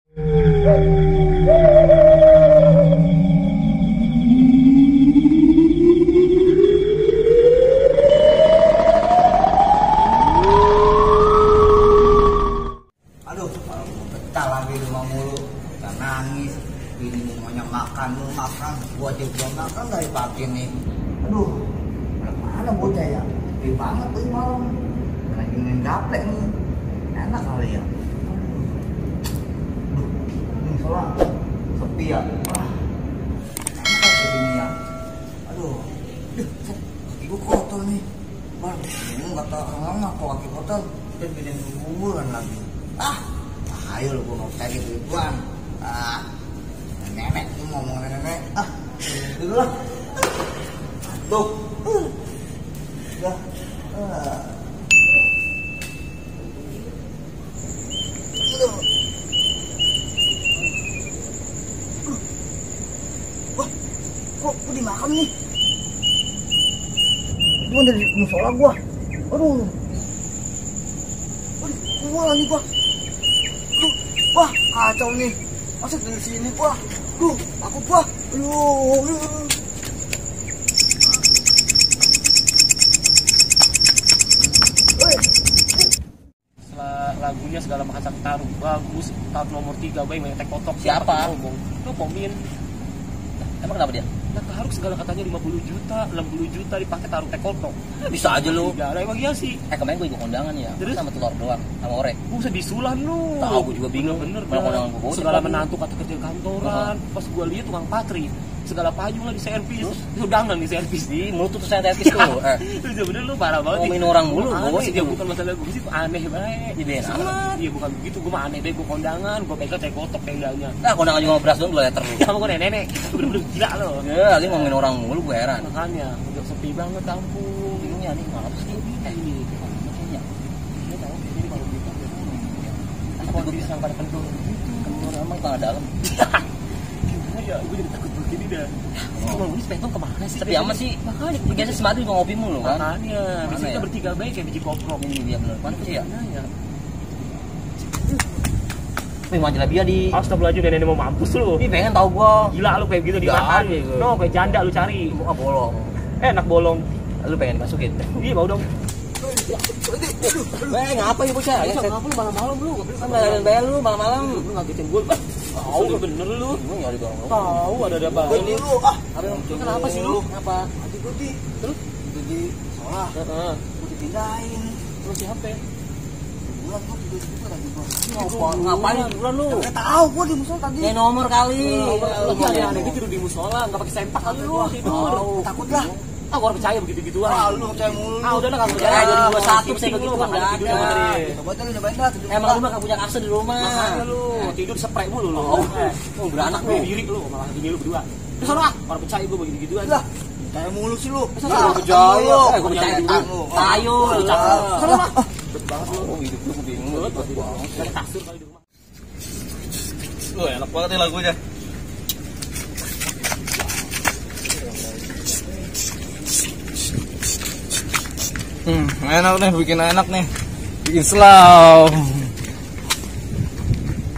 Aduh, betah lagi di rumah mulu, gak nangis. Ini semuanya makan, gua juga makan dari pagi nih. Aduh, mana bocah ya? Gede banget tuh malam. Lagi main gaplek nih, enak kali ya. Aduh, ini soalnya sepi ya. Wah, enak begini ya. Aduh, kaki gua kotor nih. Bang, ini kata orang kok kaki kotor, dan bikin kuburan lagi. Ayo lu gua mau kayak gitu gituan. Nenek tuh ngomong nenek. Dulu lah. Tuh. Udah. Aduh. Wah, kok di makam nih? Gua dari musola gua. Aduh. Gua lagi gua. Wah, kacau nih. Masa dari sini gua. Aku gua. Lagunya segala macam taruh bagus, tahun nomor 3 baik banyak kotok. Siapa? Ngomong. Lu Pomin. Emang kenapa dia? Nah, taruh segala katanya 50 juta, 60 juta dipakai taruh kotok. Bisa aja lu. Enggak ada emang iya sih. Kemarin gue ikut kondangan ya. Terus? Sama telur doang, sama orek. Buset disulan lu. Tahu gue juga bingung. Bener. Malah kondangan gue. Segala menantu kata kerja kantoran. Pas gua lihat tukang patri. Segala payung lah di servis. Undangan di servis. Di mulut tuh saya servis tuh. Itu bener lu parah banget. Ngomongin orang mulu, gue sih dia bukan masalah gue sih aneh banget. Iya bukan begitu, gue mah aneh deh, gue kondangan, gue pegang teh kotok tendanya. Nah, kondangan juga beras dong 2 liter lu. Sama gue nenek, bener-bener gila loh. Ya, lagi ngomongin orang mulu gue heran. Makanya, udah sepi banget kampung. Bingungnya nih, malah sih. Ini makanya. Dia tahu jadi kalau kita apa bisa pada kendor gitu. Kendor emang tengah dalam. Gimana ya, gue jadi takut begini dah. Cuma gue sepetong kemana sih? Sepi amat sih. Makanya biasa semati juga ngopi mulu kan. Makanya, bisa kita bertiga baik kayak biji koprok. Ini dia bener. Mana sih ya? Wih, majalah dia di. Astagfirullahaladzim, nenek mau mampus lu. Ih, pengen tahu gua. Gila lu kayak gitu di makan. No, kayak janda lu cari. Muka bolong. Enak bolong. Lu pengen dimasukin? Iya, mau dong. Ngapa ya bocah? Ya, ngapa lu malam-malam lu? Kan bayar lu malam-malam. Lu ngagetin gua. Tahu bener lu. Lu nyari bang. Tahu ada apa? Ini lu Kenapa sih lu? Kenapa? Adik gua terus jadi sekolah. Gua dipindahin. Lu siapa? Bulan gua tidur lagi gua. Ngapain bulan lu? Enggak tahu gua di musola tadi. Ya nomor kali. Lu aneh-aneh gitu tidur di musola, enggak pakai sempak kali lu tidur. Takut lah. Gua percaya begitu-gituan. Lu percaya mulu. Udah lah kamu percaya. 2021 saya begitu enggak ada. Coba tadi nyobain dah. Emang lu enggak punya kasur di rumah. Makanya lu tidur spray mulu lu. Beranak lu. Diri lu malah gini lu berdua. Terus sana, orang percaya gua begitu-gituan. Lah, percaya mulu sih lu. Percaya. Gua percaya dulu. Tayo lu cakep. Sana lah. Oh, hidup lu bingung lu banget. Kayak kasur kali di rumah. Enak banget nih lagunya. Enak nih, bikin enak nih. Bikin slow.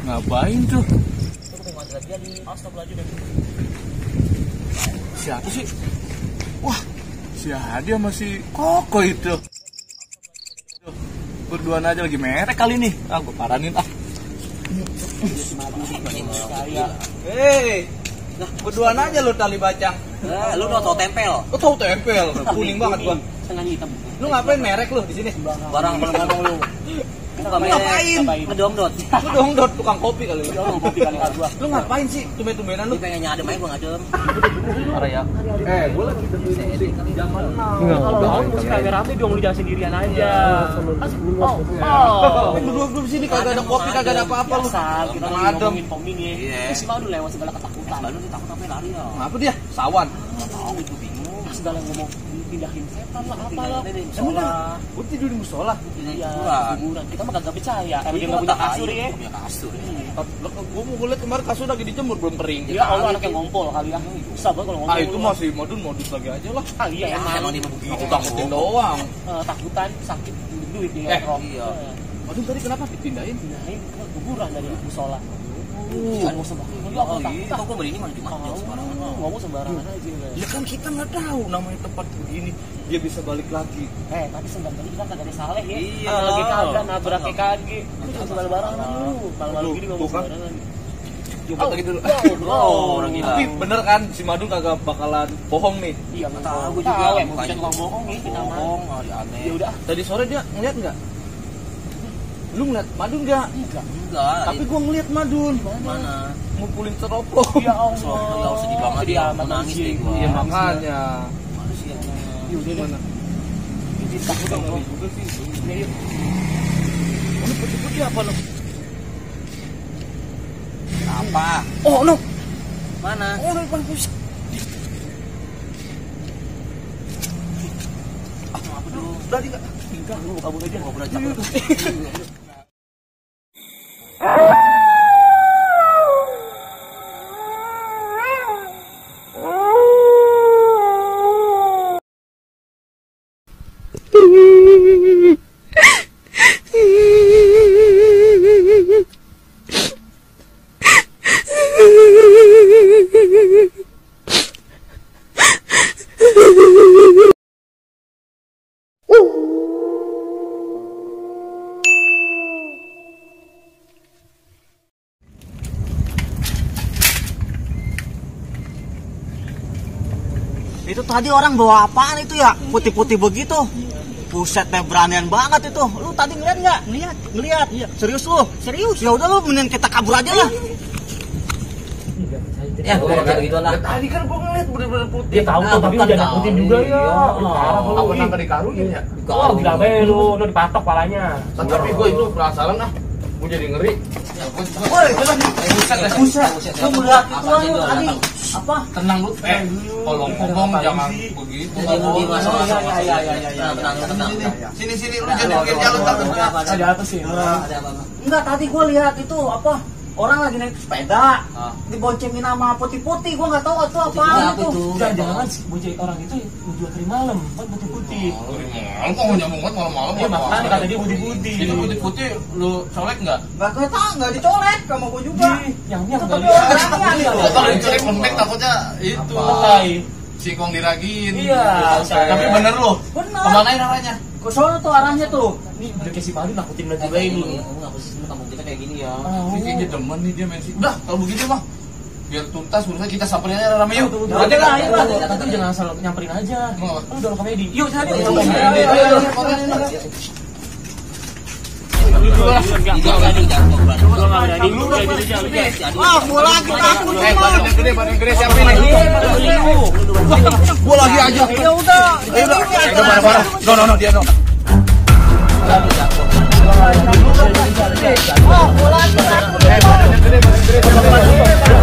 Ngapain tuh? Siapa sih? Wah, si Hadi sama si Koko itu. Berduaan aja lagi merek kali nih. Gue paranin Hei, nah berduaan aja lu tali bacang. Lu tau tempel. Lu tahu tempel, kuning banget gua. Setengah hitam. Lu ngapain merek lu di sini? Barang ngomong lu. Ngapain? Ngedongdot. Lu dongdot tukang kopi kali lu. Orang kopi kali gua. Lu ngapain sih tumben-tumbenan lu? Lu pengen nyadem aja gua ngadem. Parah ya. Gua lagi dengerin musik zaman now. Kalau mau musik rame-rame dong, lu jangan sendirian aja. Berdua-berdua sini kagak ada kopi, kagak ada apa-apa lu. Kita lagi ngomongin Pomin ya. Si Madu lewat segala ketakutan. Madu takut sampai lari ya. Ngapa dia? Sawan. Tahu itu bingung. Segala ngomong pindahin setan lah apalah. Musola. Gua tidur di musola. Iya, kuburan. Kita mah kagak percaya. Emang dia enggak punya kasur ya. Punya kasur. Gua mau lihat kemarin kasur lagi dijemur belum kering. Ya Allah, anak yang ngompol kali ya. Bisa banget kalau ngompol. Itu masih modus lagi aja lah. Iya Emang dia begitu. Aku takutin doang. Takutan sakit duit ya. Iya. Modus tadi kenapa dipindahin? Pindahin ke kuburan dari musola. Nggak mau sembarangan. Oh iya, kok gue beli ini mana cuma sembarangan. Nggak mau sembarangan aja. Ya kan kita nggak tahu namanya tempat begini dia bisa balik lagi. Tapi sembarangan kita kagak ada salah ya. Iya. Lagi kagak nabraknya kagak. Lu jangan sembarangan lu. Malu-malu gini nggak mau sembarangan. Coba lagi dulu. Orang gila. Tapi bener kan si Madun kagak bakalan bohong nih. Iya, nggak tahu. Gue juga emang bukan tukang bohong nih. Kita Bohong, aneh. Ya udah. Tadi sore dia ngeliat nggak? Lu ngeliat Madun nggak? Enggak. Tapi gua ngeliat Madun. Mana? Ngumpulin teropong. Ya Allah. Ya sedih banget Sedih ya. amat Nangis sih. deh gua. Iya makanya. Manusia. Ya udah deh. Mana? Takut dong. Juga sih. Ini yuk. Lu putih-putih apa lu? Apa? Oh no. Mana? Oh no bagus. Apa dulu? Berarti nggak? Enggak, lu mau kabur aja. Gua pernah cabut. Itu tadi orang bawa apaan itu ya? Putih-putih begitu. Buset, beranian banget itu. Lu tadi ngeliat nggak? Ngeliat. Iya. Serius lu? Serius. Ya udah lu mending kita kabur aja lah. Ya, gua kayak gitu lah. Tadi kan gua ngeliat bener-bener putih. Dia tahu tuh, tapi bukan udah tahu. nakutin juga ya. Apa nangka dikarungin ya? Wah, gila be lu dipatok palanya. Tapi gua itu penasaran ah. Gua jadi ngeri. Woi, buset. Lu melihat itu lu tadi. Apa? Tenang lu. Kalau ngomong jangan begitu. Tenang. Sini lu jadi mikir jalan tak. Ada apa sih? Enggak, tadi gua lihat itu apa? Orang lagi naik sepeda, diboncengin sama putih-putih. Gua nggak tahu itu apa itu. Jangan-jangan si bocah orang itu jual teri malam, kan putih-putih. Malam kok nyambung banget malam-malam. Iya, makanya kata dia putih-putih. Itu putih-putih lu colek nggak? Nggak dicolek sama gua juga. Yang Itu enggak tapi lihat. orangnya. Kalau dicolek lembek takutnya itu Pakai. singkong diragin. Iya, Tapi bener lu. Bener. Kemana arahnya? Ke sono tuh arahnya tuh. Ini udah kayak si Padu nakutin lagi bayi lu. Kamu nggak posisi kampung kita kayak gini ya. Ini kayaknya demen nih dia main sih. Udah, kalau begitu mah biar tuntas urusan kita samperin aja rame yuk. Ada lah, ayo lah. Tapi jangan asal nyamperin aja. Mau apa? Lu udah komedi. Yuk, sana Ayo, yuk. Gua lagi takut. Badan gede siapa ini? Gua lagi aja. Ya udah. Ayo udah. Ayo bareng-bareng. No, dia no. Gua lagi takut. Badan gede. Gua lagi aja.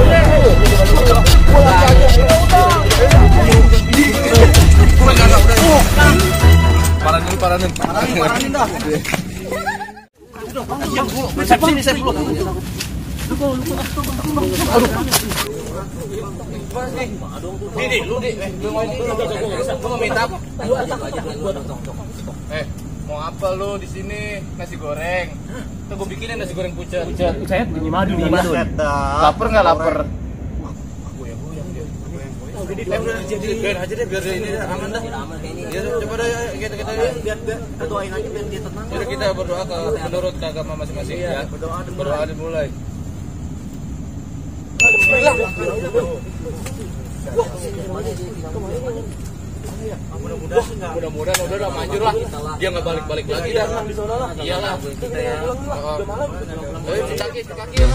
Gua enggak udah. Paranin dah. Sini dulu. Nih, lu mau minta apa? Mau apa lu di sini? Nasi goreng. Tuh gua bikinin nasi goreng pucat. Saya punya madu nih. Lapar nggak lapar? Udah biarin aja deh biar ini aman dah. Ya coba dah kita biar doain aja biar dia tenang. Jadi kita berdoa ke menurut agama masing-masing ya. Berdoa dimulai. Mudah-mudahan udah manjur lah. Dia nggak balik-balik lagi dah. Iyalah. Kita ya. Udah malam. Ayo kaki ya.